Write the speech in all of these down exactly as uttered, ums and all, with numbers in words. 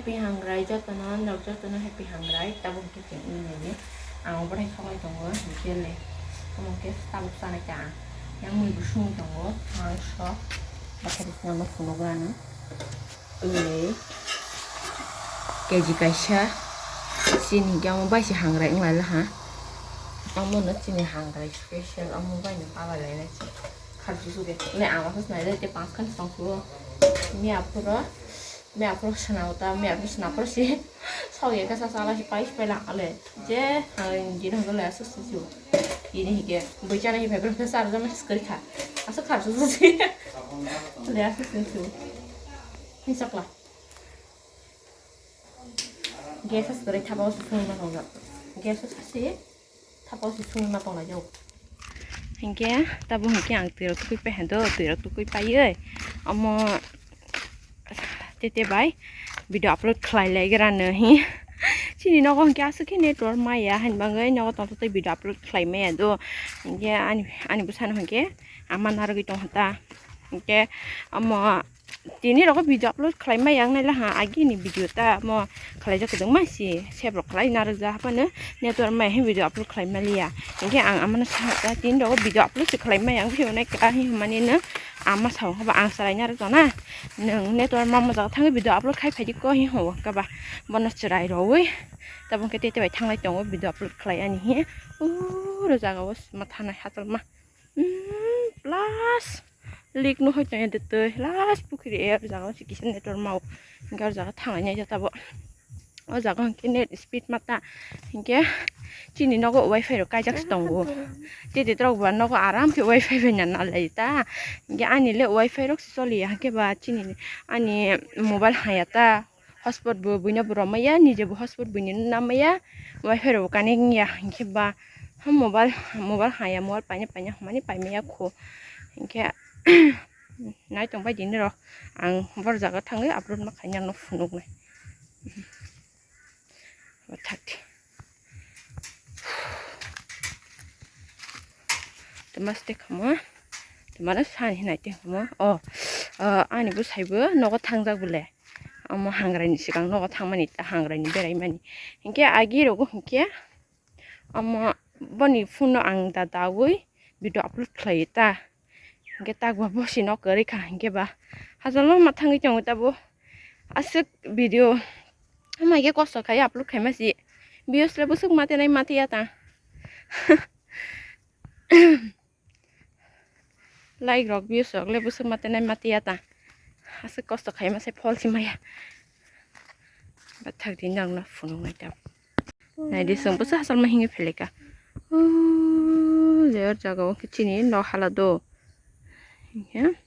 Happy hangrai jotono, norok jotono happy hangrai. Tabuk hwnkhe chwng wngwi naidi. Ang obo hai songwi tongo, hwnkhe le. Omo khe tabuk chanai ta ang. Yang mui bo songwi tongo, mangso. Bakhe bisingtwi phunukgo ano. Wngwi K G kaisa. Chini hwnkhe omo bai se hangrai wnglaila ha. Omo no chini hangrai special, omo bai no palai lainai se. Kharchi suge. Le ama khe sinai le te panch khan song sugo. Miya phuro. Miya phuro swnam ta, miya phuro swnam phuro si. Sok ya kasa sala si pai pai lang ale. Je, ang gini hangko le asuk si su. Gini hike. Bui chana hi pai phuro kasa arjama si skori kha. Asuk khar su su si. Le asuk si su. Ni sakla. Gas as kori thapa o su sung ma tong jak. Gas as si. Thapa o se sungwi ma tonglaijak. Hinkhe tabuk hinkhe ang twirok tukui pai hando, twirok tukui paiwi omo tete bai video upload khlai lai gra no hi. Chini nogo hinkhe aswk khe network maya, haini bagwi nogo tongthoktwi video upload khlai maya do. Hinkhe ani, ani bwsano hinkhe ama narwgwi tongkha ta. Hinkhe omo Tini rogo video upload khlai ma yang nai laha, agi ni video ta mo khlai jak kwdwng ma si save rok khlai narwk ja haphano network mai he video upload khlai ma liya. Hinkhe ang amano sa ta tini rogo video upload se khlai ma yang phi unai ka hi hwnmani no ama sao haba ang salai narwk jana nwng network ma mo jaga thangwi video upload khai phaidi ko hi hwnwi kaba bono chwrai rwi tabuk khe tete bai thanglai tongo video upload khlai ani he uro jaga o ma thanai hachal ma. Umm, plus lik no hoi tong ya de twi, last pukhiri e, o jaga o se kisa network mau, hinkhe o jaga thanglai nai jata bo, o jaga hinkhe net speed ma ta, hinkhe chini nogo wifi rok kaijak se tongo, tete rok ba nogo aram khe wifi bai na nalai ta, hinkhe ani le wifi rok se choli ya, hinkhe ba chini ani mobile haya ta. Hotspot bo buino bo romaya, nije bo hotspot buino namaya, wifi rok bo connect wngya, hinkhe ba mobile, mobile haya, mobile paina paina hwnmani paimaya kho, hinkhe nai tong bai dini rok ang bor jaga thangwi upload ma khaina no phunuknai. Thak. Tama ste khamo, tama no sani hinai te khamo. O, ani bwsai bo nogo thangjak bole. Omo hangrai ni swkang nogo thangmani, hangrai ni berai mani. Hinkhe agi rogo hinkhe omo boni phone no ang da dawi video upload khlai ta. Hinkhe tak ba bosi no kwrwi kha hinkhe ba hachal ma thangwi tongo tabo aswk video. Ama khe kosto khai upload khai ma si views le bwswk mate nai mate ya ta. Like rok views rok le bwswk mate nai mate ya ta. Aswk kosto khai ma se phol si maya. Bathak din dang no phunuk nai ta. Nai di sung bwsa hachal ma hingi pheleka. O je or jaga o khe chini nok hala do. Hinkhe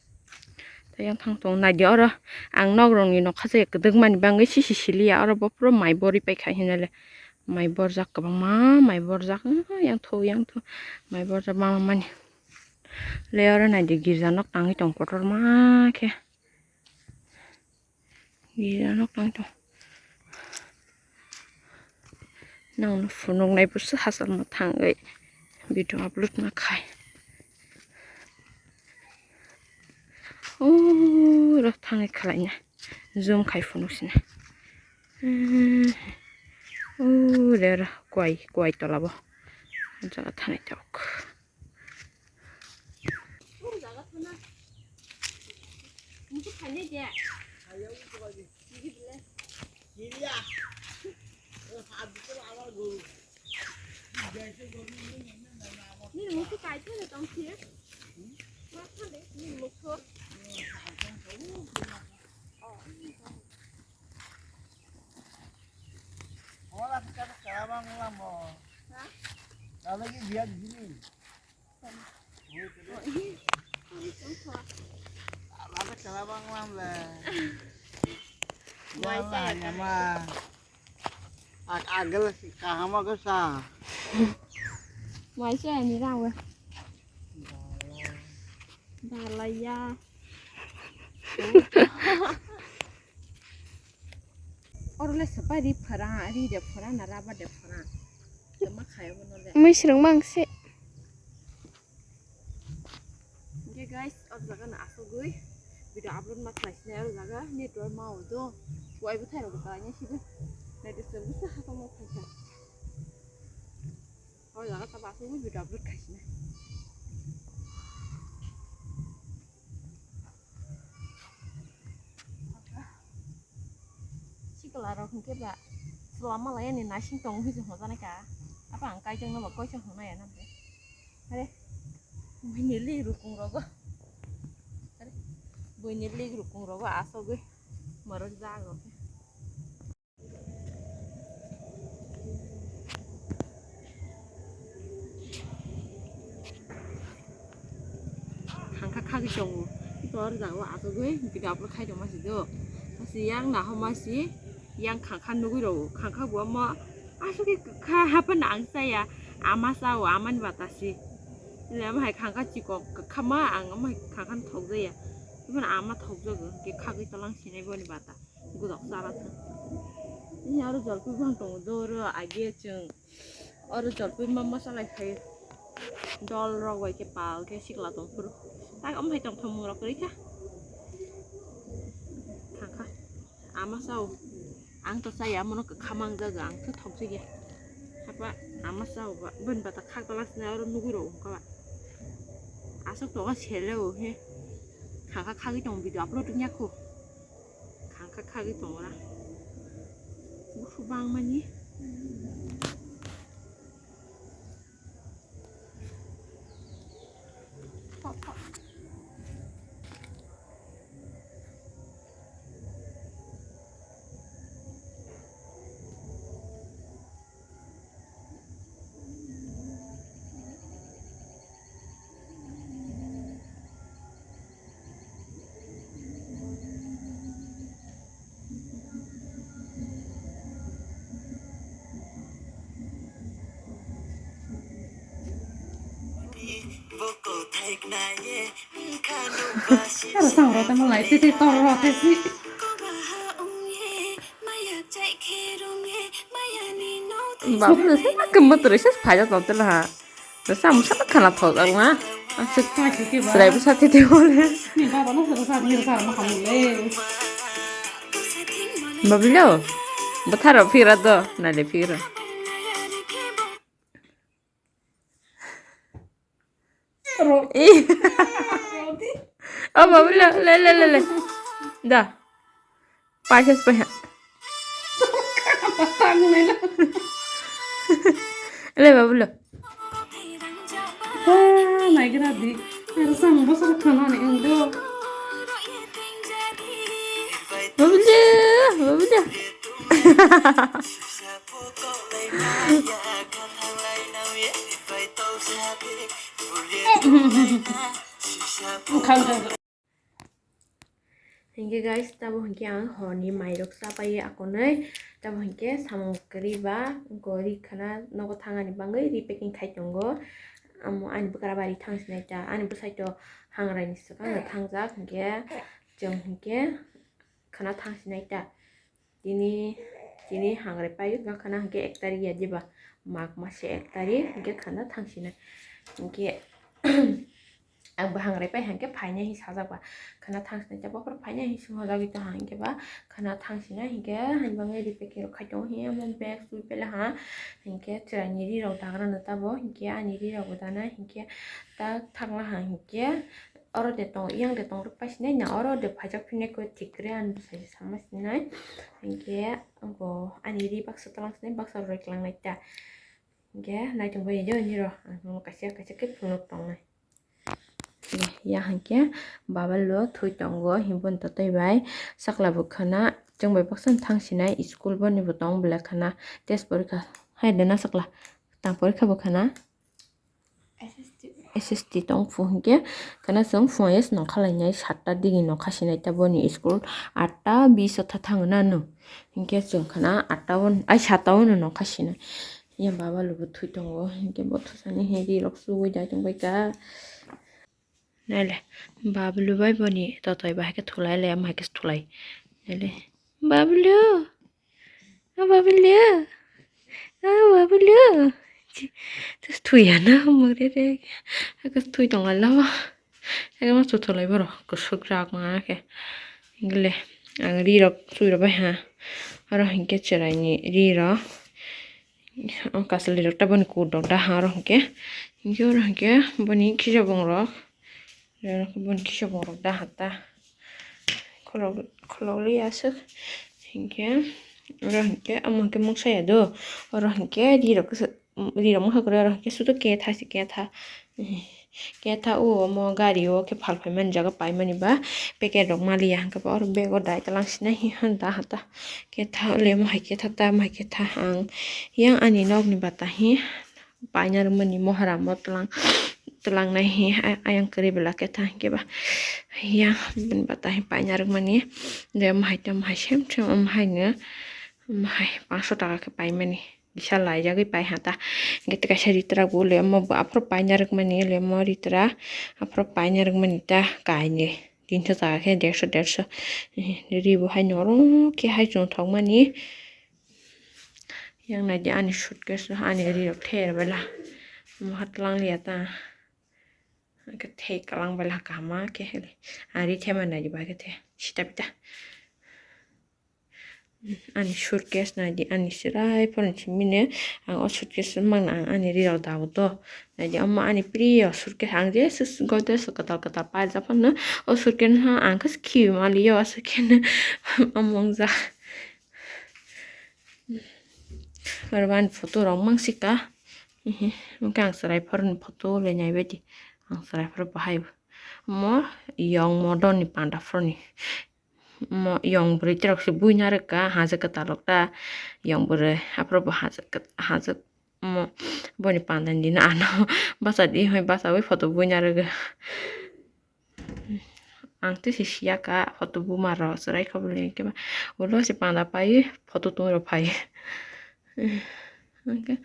tei yang thang tong nai di oro ang nok rok ni nok kha je kwdwk mani bangwi sisi sili ya oro bo pura mai bori pai kha hinale mai borjak kwbangma mai borjak yang thu yang thu mai borjak ma mani le oro nai di girja nok tangwi tong kotor ma khe. Gila nok tang tong. Nang no phunuk nai bwswk hachal ma thangwi video upload ma khai. O ro thangwi khlai na zoom khai phunuk sina. O re ro kwai kwai tola bo. Jaga thanai tok. Ola kita ke kalabang lam bo. Ha? Kalau lagi dia di sini. Ada kalabang lam le. Mai saya. Wala ya ma. Ag agel kahama ko sa. Mai saya ni rawa. Dalaya. Oro le sapa ri phara, ri de phara na raba de phara. Tama khaya bono le. Mui sirang mang se. Oke guys, oro jaga na asugui. Video upload ma khlai sinai aro jaga network ma o do. Wai bwthai rok bo kalaina sido. Naidi chwng bwsa hapang ma phaikha. O jaga ta basuk video upload khai sinai. Sikla rok hwnkhe ba chwla malai ani nasing tong hwnwi se hwnjanai ka. Apa ang kaijakno ba koisa hwnna ya na hwnkhe. Are, buini lik rukung rogo. Are, buini lik rukung rogo asogwi morok jago. Khangkha khagwi tongo. Ito oro jaga o achugwi video upload khai tongma si do. Masi yang naha masi yang khangkha nugwi rwo. Khangkha bo omo asugwi kwkha haphano ang chaya. Ama chao, amani bata si. Ile omo hai khangkha chikon kwkha ma ang omo hai khangkha no thok jaya. Iphano ama thok jago hwnkhe khagwi tolang sinai boni bata. Godok chala thang. Ini aro jolpui bang tongo do oro age chwng. Oro jolpui ma masa lai khai. Dol rok bai khe pal khe sikla tong phuru. Tak omo hai tong thomung rok kwrwi kha. Thang kha. Ama sao. Ang to chaya mono kwkha mang jaga ang to thok jagya. Hapa ama sao ba bini bata khak dala sina oro nugwi rok wngkha ba. Aswk tongo sele o he. Khakha khagwi tong video upload wngya kho. Khangkha khagwi tongora. Busu bangmani. Aro sang rw tongma lai, tei tei tor rw tei si. Babu no se ma kemba tere se phaijak tong tela ha. Samung sama khana thok ang na. Ang se chwrai bwsa tete bole. Ni baba no se sa ni sa ma khamle. Babilo. Bwtharo phira do, nale phira. Ro. Ih. Ro di. Oh, Babilo, le, le, le, le. Da. Paisa se paisa. Tang le na. Le, Babilo. Ah, naigra di. Aro samung bwsa khana ni ang do. Babilo, Babilo. Hinkhe guys, tabo hinkhe ang horni mairok chapai akonoi, tabo hinkhe samung kwrwi ba gori khana nogo thangani bagwi repacking khai tongo. Amo ani bwkra bari thang sinai ta, ani bwsai to hangrai ni swkang no thangjak, hinkhe chwng hinkhe khana thang sinai ta. Tini, tini hangrai pai wngkha khana hinkhe ek tarik ya diba, Mag mase ek tarik hinkhe khana thang sinai. Hinkhe ang bo hangrai pai hinkhe phainai hinwi sajak ba, khana thang sinai ta bokhorok phainai hinwi swng hojagwi tong hinkhe ba khana thang sinai hinkhe haini bagwi repacking rok khai tongo hinkhe omo bag sui pela ha hinkhe chwraini ri rok dagra no tabo hinkhe ani ri rok bo danai hinkhe ta thangla ha hinkhe. Oro de tong, yang de tong rwk pai sinai na, oro de phaijak philnai khe thik kwrwi ani bwsai sama sinai. Hinkhe bo ani ri baksa twlang sinai, baksa rwui kwlangnai ta. Hinkhe naitung bai nini ro, ang nono kaisa kaisa khe phunuk tongnai. Ya hinkhe Babilo thui tongo, hinkhe boni totoi bai sakla bo khana chwng bai baksa thang sinai, school boni bo tong belai khana test porikha. Hai de na sakla, tang porikha bo khana. S S T tong phu hinkhe khana chwng phungo yes nongkha lainai satta digi nongkha sinai ta boni school atta bis o tha thango nanu hinkhe chwng khana atta o ai satta o no nongkha sinai ya baba lubu thui tongo hinkhe bo thusani hi ri rok sugwi dai tongbai kha naile bablu bai boni totoi bahai khe thulai le ama hai khe thulai naile bablu. Ah, Babulio. Ah, Babulio. Chi, tus thui ya na, mure re. Agus thui tong ala. Ekdom chutholai borok kwswk rak ma khe. Hingkhe le ang ri rok sui rw bai ha. Oro hinkhe chwraini ri rok. O kasalirok ta boni kut rok daha oro hinkhe. Hinkhe oro hinkhe boni kisa bongrok. Oro hinkhe boni kisa bongrok daha ta. Kholok, kholok li aswk. Hinkhe oro hinkhe omo hinkhe mungsa ya do. Oro hinkhe ri rok kisa, ri rok mungsa kwrwi oro hinkhe sudo ketha se ketha. Ketha o omo gari o khe phalphai mani jaga paimani ba packet rok maliya hwnkhe ba oro bag o dai tlang sinai hi hwn da hata. Ketha le omo hai ketha ta, omo hai ketha ang yang ani nok ni bata hi paina rwmani mohra mo tlang, tlangnai hi a-, ayang kwrwi bela ketha hwnkhe ba yang bini bata hi paina rwmani de omo hai ta omo hai sem sem omo hai no omo hai panch sho taka khe paimani. Kisa laijagwi pai ha ta. Hingke kaisa ritra bo le omo bo aphuru paina rwkmani le omo ritra aphuru paina rwkmani ta kainwi tinso taka khe derso derso. Ri bo hai norok khe hai chwng thokmani. Yang naidi ani suitcase ani ri rok ther bela omo ha tlang liya ta. Hingke thek kalang bela kaham ma khe ari thema naidi ba khe the sita pita. Ani suitcase naidi, ani chwrai phano simi no ang o suitcase mangna ang ani rirok dabu do. Naidi, omo ani priyo suitcase, ang je Godrej kwtal kwtal paijak phano o suitcase no ang khe khibi manliya o suitcase no omo wngjak. Oro bo ani photo rok mangsika, hwnkhe ang chwrai phoroni photo le naibaidi, ang chwrai phoro bahai bo omo yong modon ni panda phoroni. Mo yong bwrwi terok se buina rwkha hajak kwtal rok ta yong bwrwi aphuru bo hajak kwt-, hajak mo boni pandani dino ano bachadi hoi bachawi photo buina rwgwi. Ang tei se siyakha photo buma rok chwrai kha bwlwi hwnkhe ba ulo se panda pai photo tong rok phai. Hwnkhe,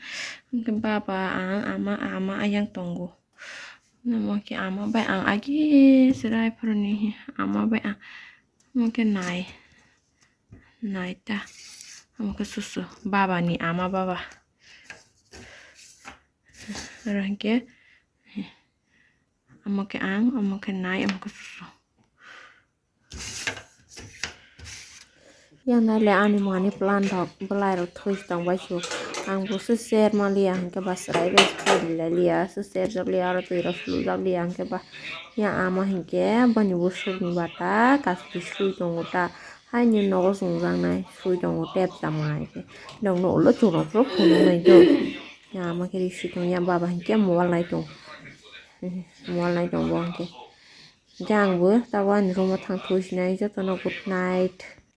hwnkhe baba ang ama, ama ayang tongo. Omo khe ama bai ang agi chwrai phoroni ama bai ang omo khe nai, nai ta omo khe susu baba ni ama baba. Oro hinkhe omo khe ang, omo khe nai, omo khe susu. Yang nai le ani mani plan rok bwlai rok thwi tong bai su. Ang bo se share ma liya hinkhe ba chwrai bai se pori lai liya se share jak liya aro twi rok sulu jak liya hinkhe ba yang ama hinkhe boni bwswk ni bata kaisa sui tongo ta haini nogo chwngjak nai sui tongo tep tamo hai khe nog no ulo chwng rok phuru phunuk nai do yang ama khe ri sui tongo yang baba hinkhe mobile nai tongo mobile nai tongo bo hinkhe. Hingke ang bo tabuk ani room o thang thwi sinai jotono good night.